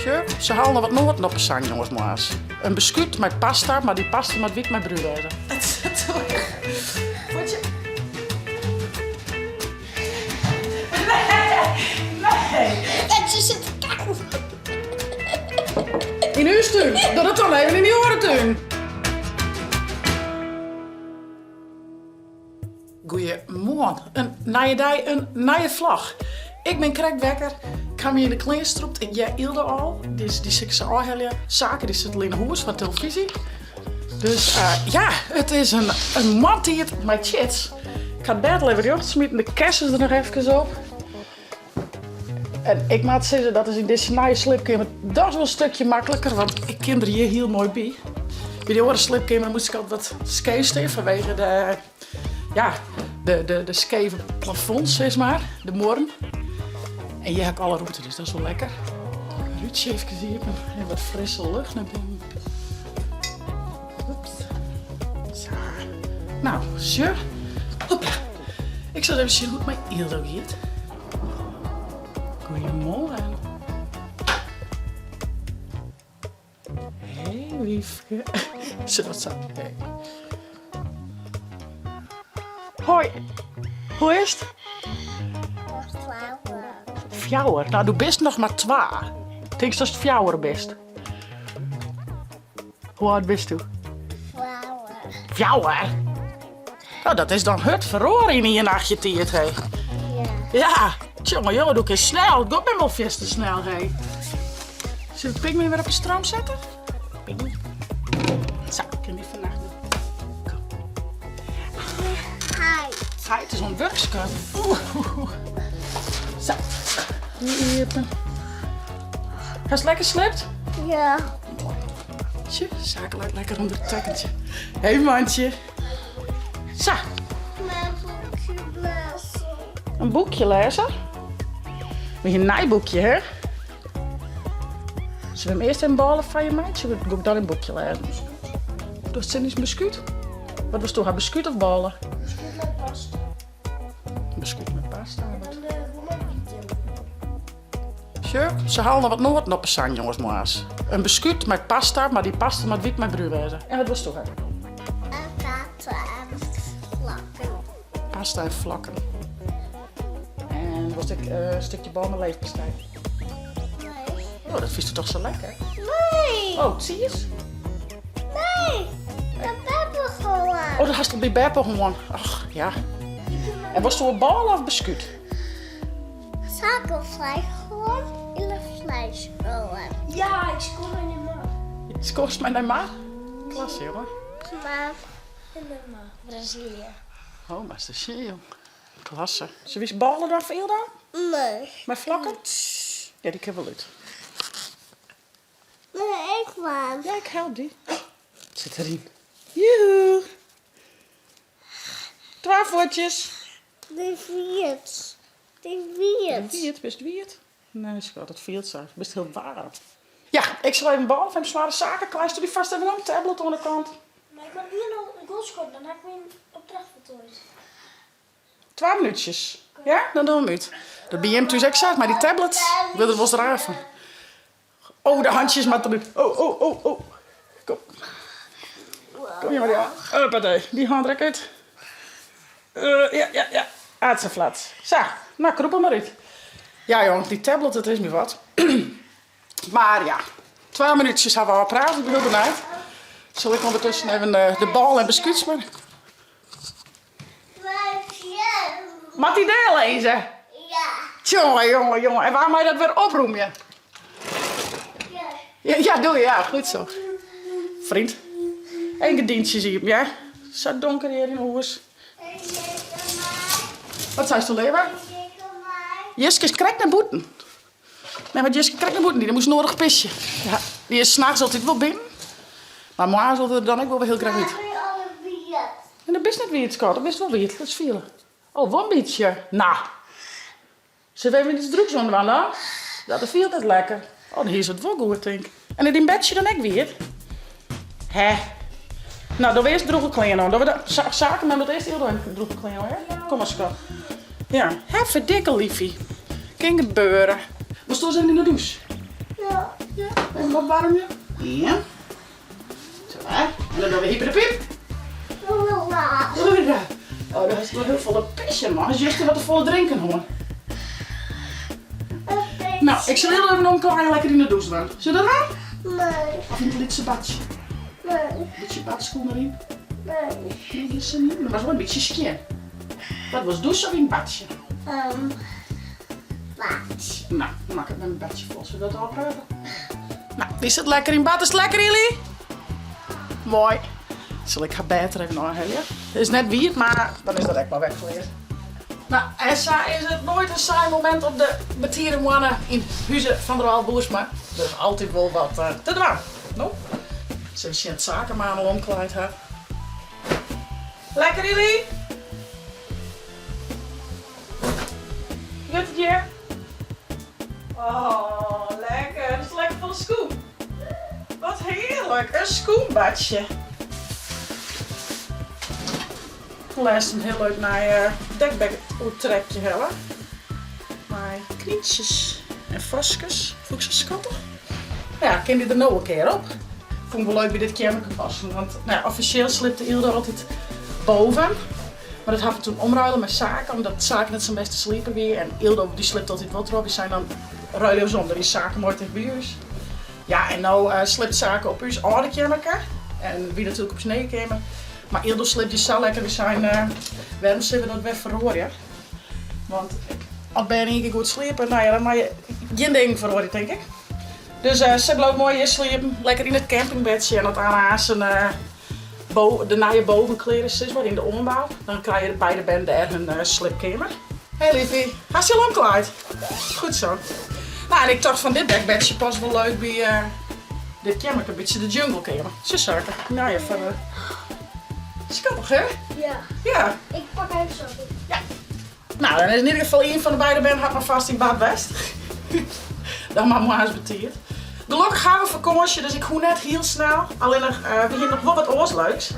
Sjoch, se halen noch wat noaten op 'e sang, jonges moarns. In beskút mei pasta, mar dy pasta moat wyt mei brún wêze. Fuotsje. Nee, nee. En se sit te kakken. Yn ús tún. Doch dat dan even yn dy oare tún. Goeiemoarn. In nije dei, in nije vlog. Ik bin krekt wekker. Ik ha my yn de klean strûpt. Ik hear Ylde al. Dy sil ik sa ôfhelje. Sake dy sit al yn 'e hûs foar telefyzje. Dus ja, it is in moarntiid mei Tjits. Ik ha it bêd al even rjocht smiten, de kessens der noch efkes op. En ik moat sizze, dat is yn dizze nije sliepkeamer dochs wol in stikje makliker, want ik kin der hjir hiel moai by. By dy oare sliepkeamer moast ik altyd wat skeef stean fanwege de, ja, de, de, de skeve plafond, sis mar, de muorren. En hjir ha ik alle rûmte, dus dat is wol lekker. Rútsje efkes iepen en wat frisse lucht nei binnen. Oeps. Sa. Nou, sjoch. Hopla. Ik sil even sjen hoe't it mei Yldo giet. Goeiemoarn. Hey, liefke. Sit wat sa. Hey. Hoi. Hoe is it? Fjouwer. Nou, do bist noch mar twa. Tinkst datst fjouwer bist? Hoe âld bisto? Fjouwer. Fjouwer? No, dat is dan hurd feroare yn ien nachtje tiid, hé. Ja. Ja, tjonge jonge, do kinst snel. It giet my wol fierste snel, hé. Sil ik Pingwin wer op de stroom sette? Pingwin. Sa, kin dy fannacht net. Kom. Heit. Heit is oan it wurk, skat. Oeh. Sa, iepen. Hast lekker sliept? Ja. Tje, Sake leit lekker ûnder it tekkentsje. Hey mantsje. Sa. Een boekje lêze. In boekje lêze? We in nij boekje, hè? Zullen we hem eerst even bôle foar je meitsje? Of ga ik dan in boekje lêzen? Dochst sin yn beskút? Wat wolsto ha, beskút of bôle? Beskút mei pasta. Beskút mei pasta? En dan de roomwieten. Sjoch, se halen noch wat noaten op 'e sang, jonges moarns. In beskút mei pasta, mar dy pasta moat wyt mei brún wêze. En wat wolsto ha? Pasta en flokken. Pasta en flokken. En wolst ek in stikje bôle mei leverpastei? Nee. Oh, dat fynst toch sa lekker? Nee. Oh, tsiis? Nee, dat beppe gewoon. Oh, dat hast al by beppe hân. Ach, ja. En wolst wol bôle of beskút? Sakelfleis gewoon yn de fleisoven. Ja, ik skoor mei Neymar. Skoorst mei Neymar? Klasse, jonge. Maar Neymar, Brazilië. Oh, mar se sjen, jong. Klasse. Sille wy bôle dwaan foar Ylda? Nee. Mei flokken? Ja, dy kin wol út. Nee, ik wol. Ja, ik help dy. It sit deryn. Joehoe. Twa fuotsjes. De wiet. De wiet. De wiet? Bist wiet? Nee, skat, dat fielt sa. Bist hiel waarm. Ja, ik sil even bôle foar smarre saken. Klaaisto dy fast even om, tablet oan de kant. Mar ik moat ien al in goal skoare, dan ha ik myn opdracht foltoaid. Twa minútsjes. Ja, dan dogge we 'm út. Dat by jim thús ek sa, mei dy tablets? Wurdt der wolris raar fan. Oh, de hantsjes moatte derút. Oh, oh, oh, oh. Kom. Kom hjir mar, ja. Hoppatee, dy hân der ek út. Uh, ja, ja, ja. Atseflats. Sa, no krûp er mar út. Ja, jong, dy tablet, it is my wat. Mar ja, twa minútsjes ha we ôfpraat. Ik bin hiel benijd. Sil ik ûndertusken even de bôle en beskút smare. Moat dy dêr lizze? Ja. Tjonge, jonge, jonge. En wa mei dat wer oprûmje? Ja. Ja, doe ja, goed zo. Vriend. En gerdyntsjes iepen, ja. Sa donker hjir yn 'e hûs. Wat seist do, Lewa? Jiske is krekt nei bûten. Nee, want Jiske krekt nei bûten, dy moast noadich pisje. Ja, dy is nachts altyd wol binnen, mar moarns wol er dan ek wol wer hiel graach út. En do bist net wiet, skat, of bist wol wiet? Lit fiele. Oh, wol in bytsje. No, sille we even iets drûchs oan dwaan dan? Dat fielt net lekker. Oh, dan hie se it wol goed, tink ik. En is dyn bedsje dan ek wiet? Hè? No, dogge we earst drûge klean oan. Dogge we de saken mem docht earst hiel even drûge klean oan, ja? Kom mar, skat. Ja, hè, ferdikke, liefie. Kin gebeure. Wolst oars even yn de dûs? Ja. Ja, even opwaarmje. Ien, twa, en dan dogge we hyper de piep. Hoera. Oh, do hast wol hiel folle pisje, man. Hast juster wat te folle drinken hân. No, ik sil hiel even omklaaie lekker yn de dûs dwaan. Sil dat dwaan? Nee. Of yn it lytse badsje? Nee. Bytsje badschoen deryn? Nee. Nee, gjin sin yn? Dat was wol in bytsje skjin. Wat wolst, dûse of yn it badsje? Um, badsje. No, dan mak ik mei badsje fol. Zullen we dat ôfprate? No, dy sit lekker yn bad. Is it lekker, Ely? Moai. Sil ik har bêd der even ôfhelje. It is net wiet, mar dan is dat ek mar wer klear. No, en sa is it noait in saai momint op de betide moanne yn huze Van der Wal Boersma. Der is altyd wol wat te dwaan. No, sil sjen oft Sake him al omklaaid hat. Lekker, Ely? Wurdt it hjir? Oh, lekker. Dat is lekker fan de skoen. Wat hearlik, in skoenbadsje. Lêst in hiel leuk nij dekbêd-oertrekje helle. Mei knyntsjes en foskes. Fûn ik sa skattich. No ja, kin dy der no in kear op. Fûn ik wol leuk by dit keammerke passen, want no ja, offisjeel slipte Ylde altyd boven. Mar dat ha we toen omruile mei Sake, omdat Sake net sa'n bêste slieper wie en Ylde dy slipt altyd wol troch. Wy seinen dan ruilje we se om, dan is Sake moai ticht by ús. Ja, en no slipt Sake op ús âlde keammerke en wy natuerlik op ús nije keamer. Mar Ylde slipt hjir sa lekker, wy seinen wêrom sille we dat wer feroarje? Want as bern ien kear goed sliepe, no ja, dan moatte je gjin dingen feroarje, tink ik. Dus sy bliuwt moai hjir sliepen, lekker yn it campingbedsje. En as Anna aansen de nije boven klear is, sis mar, yn de oanbou, dan krije beide bern dêr hun sliepkeamer. Hey liefie, hast je al omklaaid? Goed zo. Nou, en ik tocht fan dit dekbedsje past wol leuk by dit keammerke, in bytsje de junglekeamer. Sjoch Sake, nou ja, foar de... Skattich, hè? Ja. Ja. Ik pak even sokken. Ja. Nou, dan is yn ieder gefal ien fan de beide bern hat mar fêst yn bad west. Dan mar moarns betiid. Gelokkich ha we fakânsje, dus ik hoech net hiel snel. Allinnich, we hiene noch wol wat oars leuks.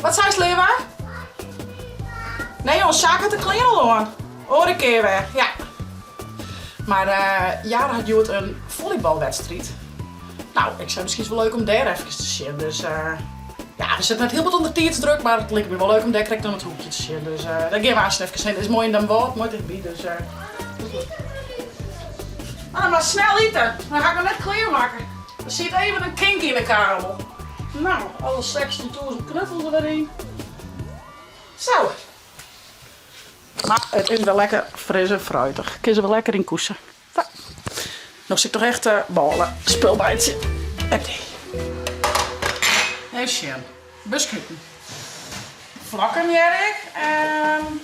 Wat seist, Lewa? Nee, ons Sake hat de klean al oan. Oare kear wer, ja. Mar Jara hat hjoed in follybalwedstriid. Nou, ik sei miskien is it wol leuk om dêr efkes te sjen. Dus ja, we sitte net hiel bot ûnder tiidsdruk, mar it liket my wol leuk om dêr krekt om it hoekje te sjen. Dus dêr gean we aanst efkes hinne. It is moai yn Damwâld, moai tichtby, dus. Mar dan mar snel ite, dan ha ik noch net klearmakke. Der siet even in kink yn de kabel. Nou, alle 16.000 knuffels der wer yn. Zo. Mar it is wer lekker fris en fruitich. Kin se wer lekker yn koese. Sa. No sit ik toch echt bôle spul meitsje. Oké. Even sjen. Beskuiten. Flokken hear ik. En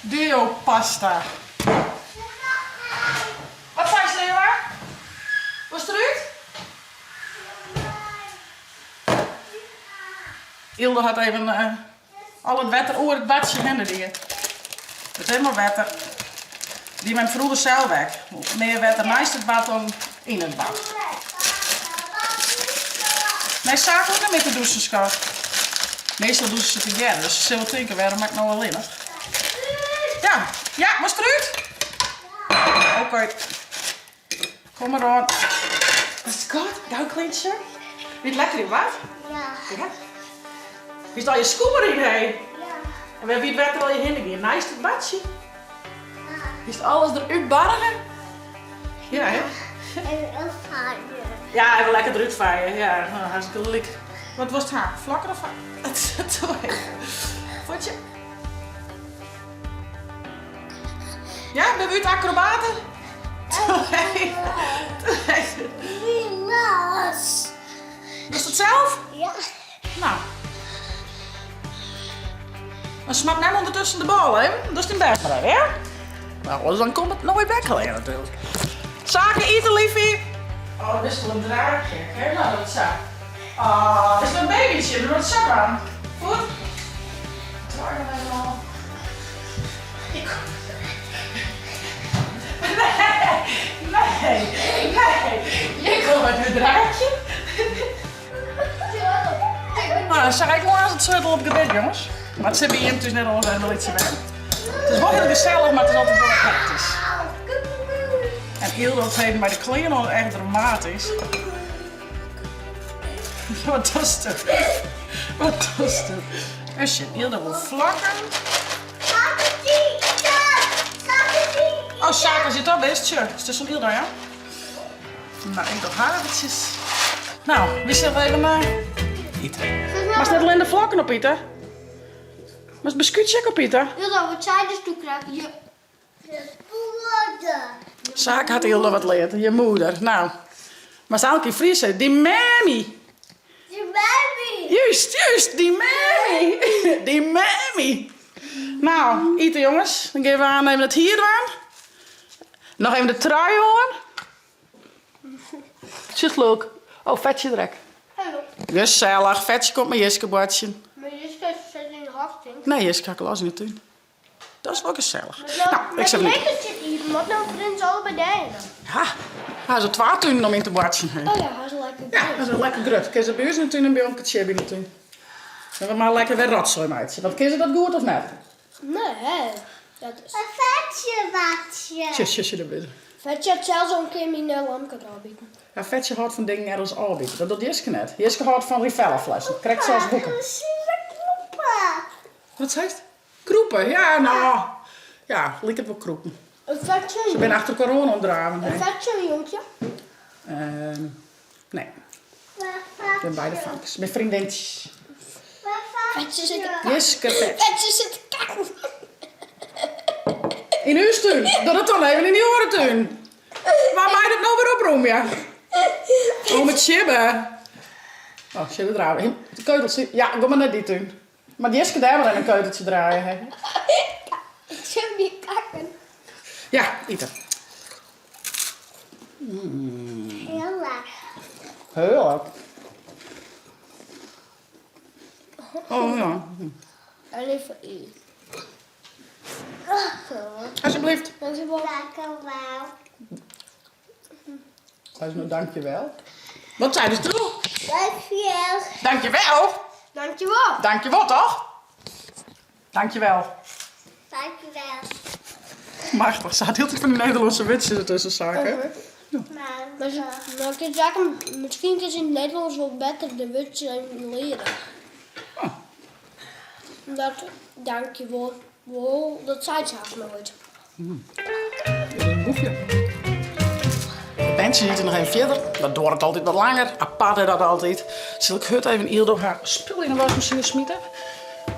duo pasta. Wat seist Lewa? Wolst derút? Ylde hat even al it wetter oer it badsje hinne dien. It is helemaal wetter. Die mem froeger sels ek. Mear wetter neist it bad dan yn it bad. Nee, Sake hoecht net mear te dûsen, skat. Meastal dûse se tegearre, dus se sil wol tinke, wêrom moat ik no allinnich? Ja, ja, moatst derút? Oké. Kom mar oan. Skat, gau klintsje. Wie it lekker yn bad? Ja. Ja? Bist al je skoen yn, hé? Ja. En wêr wie it wetter al je hinne gien? Neist it badsje? Ja. Bist alles derút barge? Ja, hè? En opfaaien. Ja, even lekker derút faaien. Ja, nou, hartstikke leuk. Wat wolst ha? Flokken of Fuotsje. Ja, binne we út acrobaten? Wie los? Dochst it sels? Ja. Nou. Dan smart mem ûndertusken de bal even. Dochst dyn bêst mar even, ja? Nou, oars dan komt it noait wekker natuerlik. Sake ite, liefie. Oh, dat is wol in draakje. Kijk nou dat sa. Oh, dat is een babytje. Doe dat zo aan. Goed. Draai nog even al. Ik Nee, nee, nee. Je komt met een draakje. Nou, dan zeg ik mooi als het sleutel op gebed, jongens. Maar het zit bij hem dus net al een beetje weg. Het is wel heel gezellig, maar het is altijd wel hectisch. En Hiel dat heden mei de klean oan echt dramatysk. Wat dochst do? Wat dochst do? Oh shit, Hilda wol flokken. Oh, Sake sit al bist, sjoch. Is tussen Hilda, ja? Nou, ik doch har eventjes. Nou, we sille even ite. Moatst net allinne de flokken opite. Moatst beskuitsje ek opite. Hilda, wat sei dus doe krekt? Je Sake hat Hilda wat leard, je moeder. Nou, moatst elke kear Fries sizze. Dyn mammy. Dyn mammy. Juist, juist, dyn mammy. Dyn mammy. Nou, ite jonges. Dan gean we oan even it hier dwaan. Noch even de trui oan. Sjocht leuk. Oh, Fetsje der ek. Hallo. Gesellich. Fetsje komt mei Jiske boartsjen. Mar Jiske sit yn de hok, tink. Nee, Jiske ha ik los yn de tún. Dat is wol gesellich. Nou, ik sil Mar de zit hier, wat nou prins allebei dêr? Ja, ha se twa tunen om yn te boartsjen. Oh ja, ha se lekker grut. Ja, ha se lekker grut. Kin se by ús yn de tún en by omke Tsjibbe yn de tún. Dan we mar lekker wer rotsoai meitsje. Want kin se dat goed of net? Nee, dat is... Een vetje watje. Tsje, tsje, tsje, dat wit. Vetje hat sels al in kear myn lamke ôfbiten. Ja, Vetje hâldt fan dingen ergens ôfbite. Dat docht Jiske net. Jiske hâldt fan Rivella-flessen. Krekt sa as boeken. Wat seist? Krûpe, ja, no. Ja, liket wol krûpen. In vetje. Se binne achter elkoar oan oan it draven. In vetje en jonkje? Nee. It binne beide famkes. It binne freondintsjes. Vetje sit te kakken. Jiske Vetje. Vetje sit te kakken. Yn ús tún. Doch dat dan even yn dy oare tún. Wa mei dat no wer oprûmje? Ome Tsjibbe. Oh, Tsjibbe draaie. De keuteltsje. Ja, gean mar nei dy tún. Moat Jiske dêr mar even in keuteltsje draaie, hè? Ik sil my kakken. Ja, ite. Heerlijk. Heerlijk. Oh ja. En even i. Alsjeblieft. Dankjewel. Sei se no dankjewel? Wat sei dus toe? Dankjewel. Dankjewel? Dankjewel. Dankjewel toch? Dankjewel. Dankjewel. Machtich, se hat hieltyd fan dy Nederlânske wurdsjes dertusken, Sake. Maar, maar ik zaken, miskien is yn it Nederlânsk wol better de wurdsjes leare. Oh. Omdat dankjewol, wol, dat seit se hast noait. Dit is in boefje. De berntsjes ite noch even fierder. Dat duorret altyd wat langer. Apart is dat altyd. Sil ik hurd even Ildo har spul yn de wasmasine smite?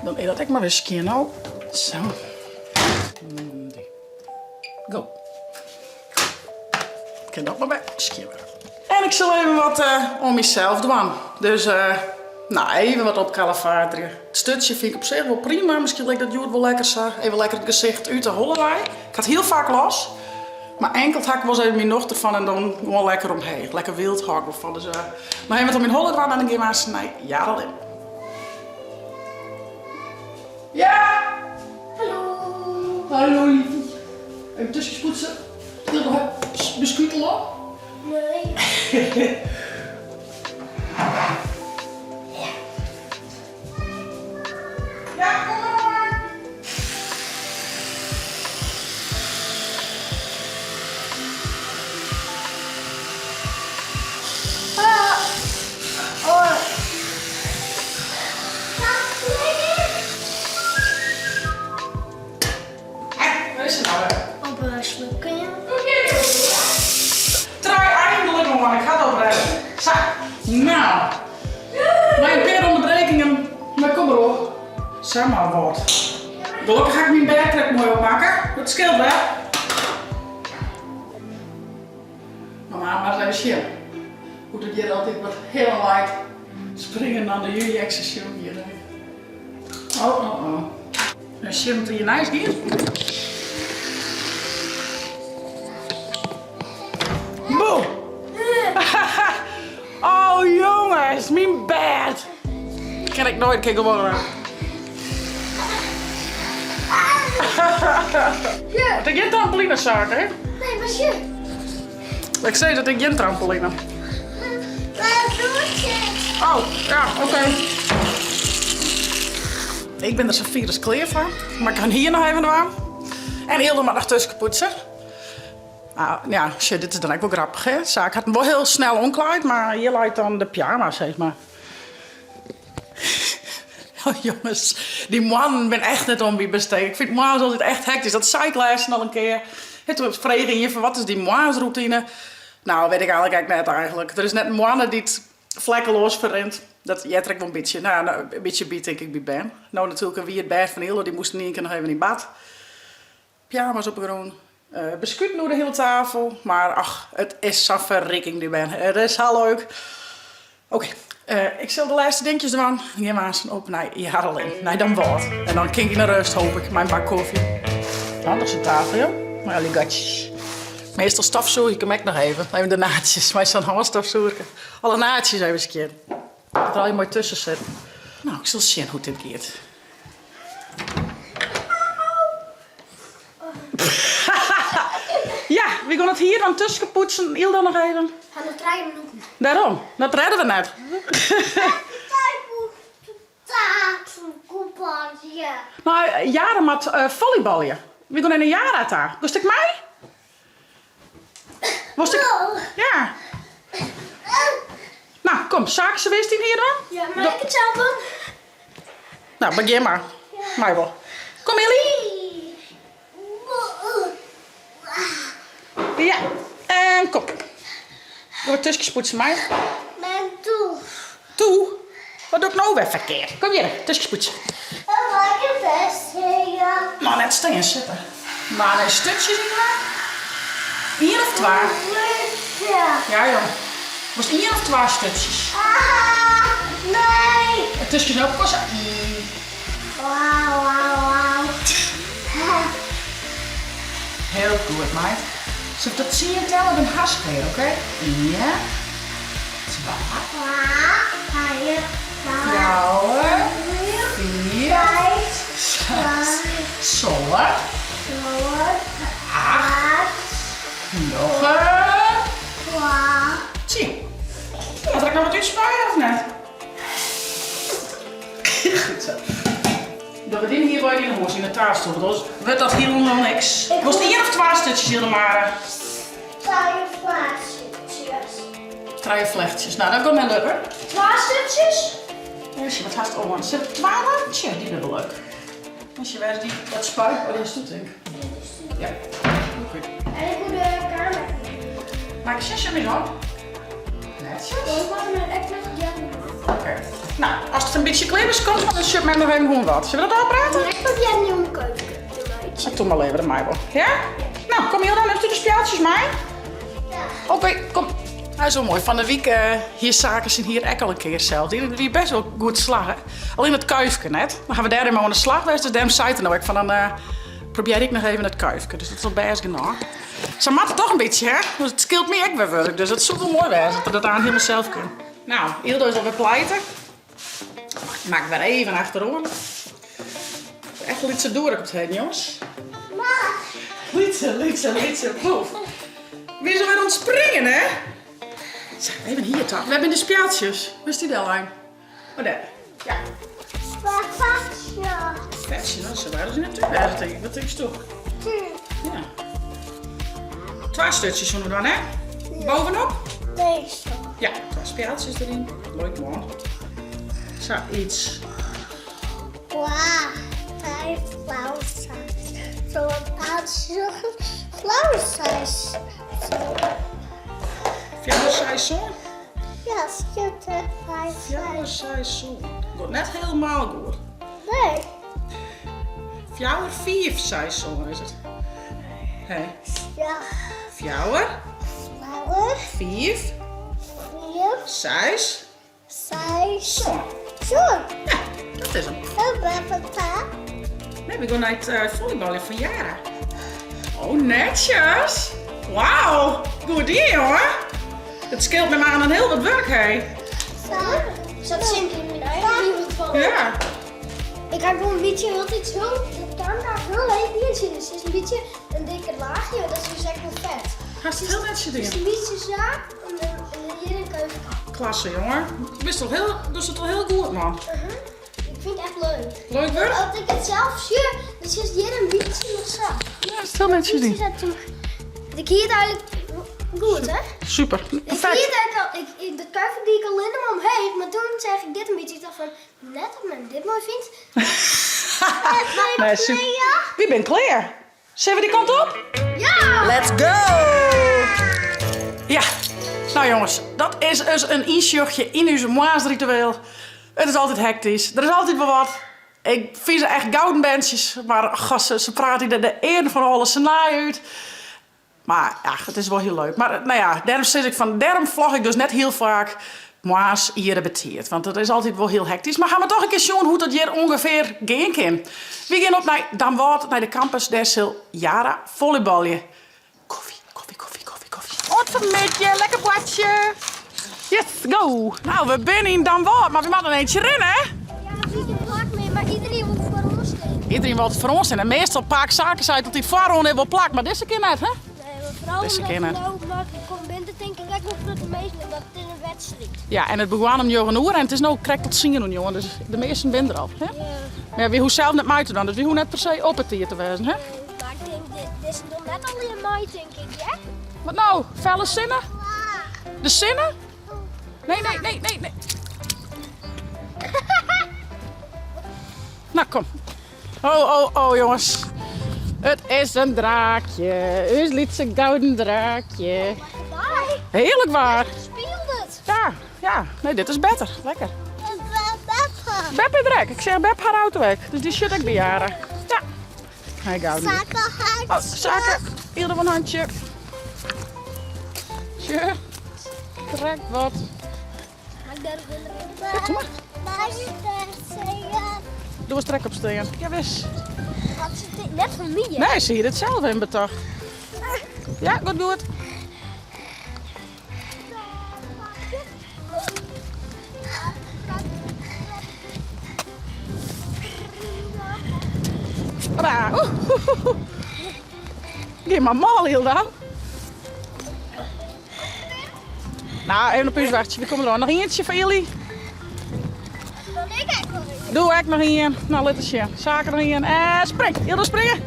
Dan is dat ek mar wer skjin no. Sa. Go. Kin dat mar wer skjin wurde. En ik sil even wat oan mysels dwaan. Dus no, even wat opkalefaterje. It sturtsje fyn ik op sich wol prima. Miskien lit ik dat hjoed wol lekker sa. Even lekker it gesicht út de holle wei. Ik ha it hiel faak los. Mar inkeld ha ik wolris even myn nocht derfan en dan gewoan lekker omheech. Lekker wyld hâld ik wol fan. Dus noch even wat oan myn holle dwaan en dan gean we aanst nei Jarolin. Ja! Hallo! Hallo liefie. Even tusken poetse. Til nog beskutel op? Nee. Ja, kom maar. Oh. Wêr is se no wer? Op in sliepkeamer. Trui eindelijk oan, ik ha it oprêden. Sa, nou. Mei in pear ûnderbrekingen, mar kom mar op. Sa mar wat. Gelokkich ha ik myn bêd krekt moai opmakke. Dat skeelt wer. Mama moat even sjen hoe't it hjir altyd wat hiel leit. Springen dan de jujekse sjoen hjir. Oh, oh, oh. En sjen wat der hjir neist giet. Boe! Oh jonges, myn bêd! Kin ik noait kin gewoan. Dat ik gjin trampoline Sake, hè? Nee, maar sjoch. Ik sei dat ik gjin trampoline. Oh, ja, oké. Ik bin der sa fier as klear foar, mar ik ha hier noch even dwaan. En Hilde moat noch tuskenpoetse. Ah, ja, shit, dit is dan ek wol grappich, hè? Saak hat him wol hiel snel oanklaaid, mar hjir leit dan de pyjama, sis mar. Oh, jonges, dy moannen binne echt net oan my besteed. Ik fyn it moarns altyd echt hektysk. Dat sei ik lêsten al in kear. Hè, toen frege ien fan wat is dyn moarnsrûtine? Nou, wit ik eigentlik ek net eigentlik. Der is net in moanne dy't vlekkeloas ferrint. Dat heart der ek wol in bytsje, nou ja, in bytsje by tink ik by bern. No natuerlik wie it bêd fan Hilde, dy moast yn ien kear noch even yn bad. Pyjama's op 'e grûn, beskuten oer de hiele tafel. Mar ach, it is sa'n ferriking dy bern. It is sa leuk. Oké, ik sil de lêste dinkjes dwaan. Dan gean we aansten op nei Jarlin, nei Damwâld. En dan kin ik yn 'e rêst, hoop ik, mei in bak kofje. Handich sa'n tafel, joh. Mei al dy gatsjes. Meastal stofsûgje ik him ek noch even. Even de naadsjes mei sa'n hânstofsûgerke. Alle naadsjes even skjin. Dat der allegear moai tusken sit. No, ik sil sjen hoe't dit giet. Ja, wy gean it hier dan tusken poetsen. Ylda noch even. Ha noch trije minuten. Dêrom, dat rêde we net. No, Jara moat follybalje. Wy gean nei Jara ta. Wolst ek mei? Wolst ek? Ja. No, kom, Saak, se wist dyn hier dan? Ja, mei ik it sels dwaan? No, begjin mar. Mei wol. Kom, Illy. Ja, en kom. Doe wat tusken poetse mei. Mem, toe. Toe? Wat doch ik no wer ferkeard? Kom hjir, tusken poetse. No, net stean, sitte. Mar nei sturtsjes yn ha? Ien of twa? Ja, jong. Wolst ien of twa sturtsjes? Nee. It tusken is no pas. Hiel goed, meid. Sil tot tsien telle, dan hast klear, oké? Ien, twa, fjouwer, fiif, seis, sân, acht, njoggen, tsien. Moat der ek noch wat útspuie of net? Goed sa. Dogge we dyn hier wol yn 'e hûs, yn 'e taalstoel, want oars wurdt dat hielendal niks. Wolst ien of twa sturtsjes, Hildemara? Trije sturtsjes. Trije flechtsjes. No, dat giet net lukken. Twa sturtsjes? Even sjen, wat hast oan? Sit der twa oan? Tsje, dy binne wol leuk. Even sjen, wêr is dy? Dat spuit? Oh, dy hast doe tink. Ja. Oké. En ik woe de kamer. Mei ik sjen, sjen my dan. Netsjes. Ik mei my ek noch jaan. Oké. No, as it in bytsje klear is, komt dan sjocht men noch even hoe en wat. Sille we dat ôfprate? Ek probearje om in keuken te meitsjen. Ik doe mar leaver, dat mei wol. Ja? No, kom Hilda, nimst du de spjeldsjes mei? Ja. Oké, kom. Hy is wol moai. Fan de wike hie Sake syn hier ek al in kear sels dien. It wie bêst wol goed slagge. Allinne it kuifke net. Dan ha we dêr even oan de slach west, dus dêrom seit er no ek fan dan probearje ik noch even it kuifke. Dus dat is al bêst genôch. Sa moat it toch in bytsje, hè? Dus it skeelt my ek wer wurk, dus dat soe wol moai wêze, dat er dat aan hielendal sels kin. No, Yldo is alwer pleite. Maak wer even achteroan. Echt in lytse doerik op it heden, jonges. Lytse, lytse, lytse boef. Wie is alwer oan it springen, hè? Sa, even hier toch. Wêr binne de spjeldsjes? Wêr is dy dellein? Oh, dêr. Ja. Fetsje, no, sa waar as yn 'e tún wêze, tink ik. Wat tinkst do? Ja. Twa sturtsjes soene we dwaan, hè? Bovenop? Deze. Ja, twa spjeldsjes deryn. Leuk man. Sa, iets. Wow, vijf Zo flauw size. Fjouwer seis sân? Ja, skilte vijf Fjouwer seis sân. Giet net helemaal goed. Nee. Fjouwer fiif seis sân is it. Hey. Ja. Fjouwer. Fjouwer. Fiif. Fiif. Seis. Seis. Sân. Sân. Ja, dat is 'm. En wat Nee, we gaan nei it uh, volleyballen fan Jara. Oh, netjes. Wauw, goed dien, jongen. Het skeelt me maar aan een heel wat werk, hé. Dat zit in mijn eigen wereld van. Ja. Ik ha gewoan in bytsje hieltyd zo, dat camera hiel leech dien zit. Dus het is in bytsje in dikker laachje, dat is dus ek wol fet. Hast it hiel netsjes Dus dien. in bytsje sa en dan en hjir in keuken. Klasse, jongen. Do bist al hiel, dochst it al hiel goed, man. Ik fyn it echt leuk. Leuk wurk? As ik it sels sjoch, dan sit hjir in bytsje noch sa. Ja, is it hiel netsjes dien. Bytsje sa. Ik hie it eigenlik goed, hè? Super, perfekt. Ik hie it eigenlijk al, ik, dat kuifje die ik allinnich mar omheech, mar toen seach ik dit in bytsje, ik tocht fan, net dat men dit moai fynt. Nee, super. Wy binne klear. Sille we dy kant op? Ja! Let's go! Ja, nou jongens, dat is dus in ynsjochje yn ús moarnsritueel. It is altyd hektysk, der is altyd wol wat. Ik fyn se echt gouden berntsjes, mar goh, se prate de earen fan 'e holle, se naaie út. Mar ja, it is wol hiel leuk. Mar no ja, dêrom sis ik fan, dêrom vlog ik dus net hiel faak moarns iere betiid. Want it is altyd wol hiel hektysk. Mar ha we toch in kear sjoen hoe't dat hjir ûngefear gean kin. Wy gean op nei Damwâld, nei de campus. Dêr sil Yara volleybalje. Koffie, koffie, koffie, koffie, koffie. Oant fanmiddei, lekker boartsje. Yes, go! Nou, we binne yn Damwâld, mar we moatte in eintsje rinne, hè? Ja, der is gjin plak mear, mar iderien wol foaroan stean. Iderien wol foaroan stean. En meastal pake Sake seit altyd foaroan is wol plak, mar dizze kear net, hè? Nee, mar foaral Dizze omdat kear net. no maklik komt binne, tink ik ek wol grutte minsken, omdat it is in wedstriid. Ja, en it begon om njoggen oere en it is no krekt tot tsien oer njoggen, dus de measten binne der al. Hè? Ja. Mar ja, wy hoege sels net mei te dwaan, dus wy hoege net per se op 'e tiid te wêzen, hè? Nee, mar ik tink, dit, dizze docht net allegear mei, tink ik, ja? Wat no? Felle sinne? De sinne? Nee, nee, nee, nee, nee. Nou, kom. Oh, oh, oh, jongens. It is in draakje. Us lytse gouden draakje. Hearlik waar. Spielt it. Ja, ja. Nee, dit is better. Lekker. Beb is der ek. Ik seach Beb har auto ek. Dus dy sjit ek by Jara. Ja. Hi gouden. Oh, Sake. Ieder een handje. Tje. Trek wat. Ja, kom maar. Doe eens trek op stean. Jawis. Net van my, hè? Nee, zie je dit zelf in betocht. Ja, goed, goed. Hoppa. Oeh, oeh, oeh. Gean mar mâl, Hilda. Nou, even op ús wachtsje. We komme der Noch ientsje foar jullie. Doe ek noch ien. Nou, lit eens sjen. Sake noch ien. En spring. Hilda, springe.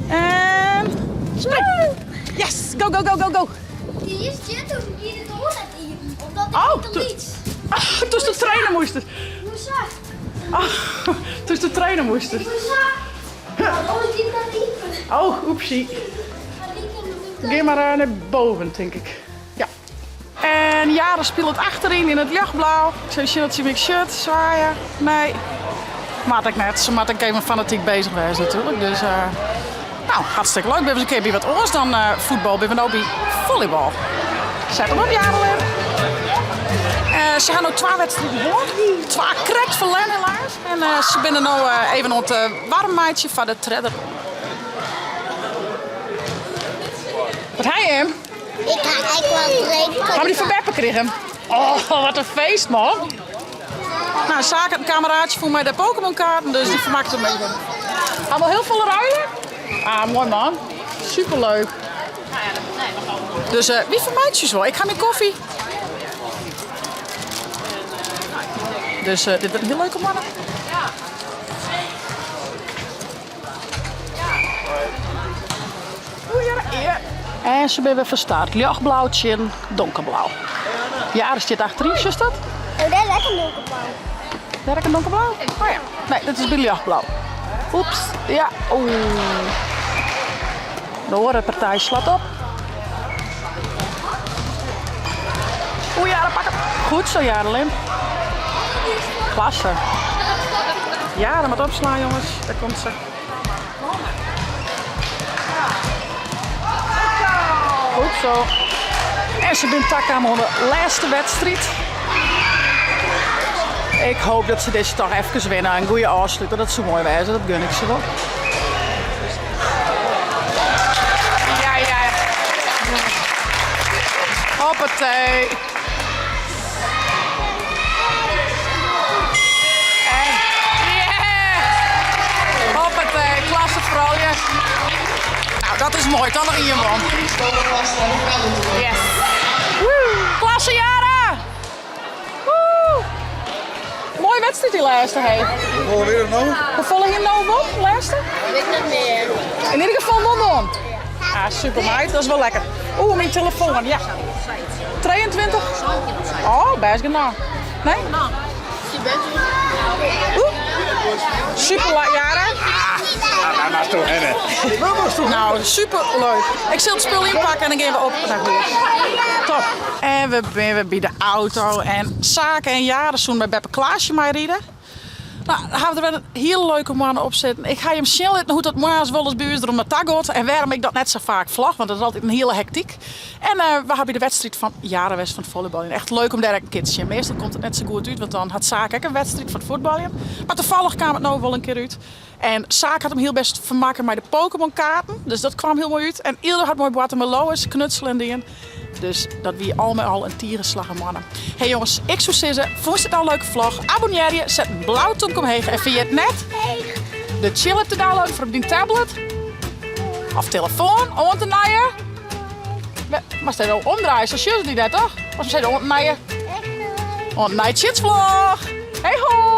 En spring. Yes. Go, go, go, go, go. Die is dit toen die de doos net iepen, omdat ik Oh, te toen- lyts. Toen de trainen moesten. Hoe sa? Oh, toen de trainen moesten. Hoe sa? Waarom is die net iepen? Oh, oepsie. Maar die kan niet Gean mar eh, nei boven, tink ik. Ja. En Jara spilet achteryn yn it ljochtblau. Ik sil sjen dat se my sjocht, swaaie. Nee. Moat ek net. Se moat ek even fanatyk bezich wêze natuerlik. Dus, eh, nou, hartstikke leuk. Binne we ris in kear by wat oars dan eh, fuotbal. Binne we no by follybal. Set him op, Jarelin. Eh, se ha no twa wedstriden hân. Twa krekt ferlern helaas. En eh, se binne no eh, even oan it eh, warm meitsjen foar de tredde ronde. Wat ha je him? Ik ha ek wol drinken. Ha we dy fan beppe krigen? Oh, wat in feest man. Nou, Sake hat in kameraatsje fûn mei de Pokémon kaarten, dus dy fermakket him even. Ha we al hiel folle ruile? Ah, moai man. Superleuk. Dus eh, wy fermeitsje ús wol. Ik ha myn koffie. Dus eh, dit wurdt in hiel leuke moanne. En se binne wer fan start. Ljochtblau tsjin donkerblau. Jara stiet achteryn, sjochst dat? Oh, dêr is ek in donkerblau. Dêr ek in donkerblau? Oh ja. Nee, dat is by ljochtblau. Oeps, ja. Oeh. De oare partij slacht op. Oeh, Jara, pak 'm. Goed zo, Jarelin. Klasse. Jara moat opslaan, jongens. Dêr komt se. Goed zo. En se binne takaam oan de lêste wedstriid. Ik hoop dat se dizze toch efkes winne. In goede ôfsluter, dat soe moai wêze. Dat gun ik se wol. Ja, ja. Hoppatee. En yeah! Hoppatee, klasse froulju. Nou, dat is moai. Dan noch ien man. Yes. Woe! Klasse Jara! Woe! Moaie wedstriid dy lêste, hey. Hoefolle wie it no? Hoefolle hiene no wûn, lêste? Wit net mear. Yn ieder gefal wol wûn. Ah, super meid, dat is wol lekker. Oeh, myn telefoan, ja. 23? Oh, bêst genôch. Nee? Oeh, super leuk, Jara. Nou, super leuk. Ik sil it spul ynpakke en dan gean we op nei hûs. Top. En we binne wer by de auto en Sake en Jara soene mei beppe Klaasje meiride. No, dan ha we der wer in hiele leuke moanne op sitten. Ik ha jim sjen litten hoe't dat moarns wolris by ús der om de ta giet en wêrom ik dat net sa faak vlog, want dat is altyd in hiele hektyk. En we ha by de wedstriid fan Jara west fan it follybaljen. Echt leuk om dêr ek in kear te sjen. Meastal komt it net sa goed út, want dan hat Sake ek in wedstriid fan it fuotbaljen. Mar tafallich kaam it no wol in kear út. En Sake hat him hiel bêst fermakke mei de Pokémon kaarten, dus dat kwam hiel moai út. En Yldo hat moai boarte mei Lois, knutselen dien. Dus dat wie al mei al in tige slagge moanne. Hey jonges, ik soe sizze, fûnst it nou in leuke vlog? Abonnearje, set in blau tomke omheech en ferjit net de Tsjil app te downloaden foar op dyn tablet of telefoan. Oant de nije. Moatst even omdraaie, sa sjogge se dy net toch? Of se oant de nije. Oant de nije Tsjitsvlog. Hey hoi!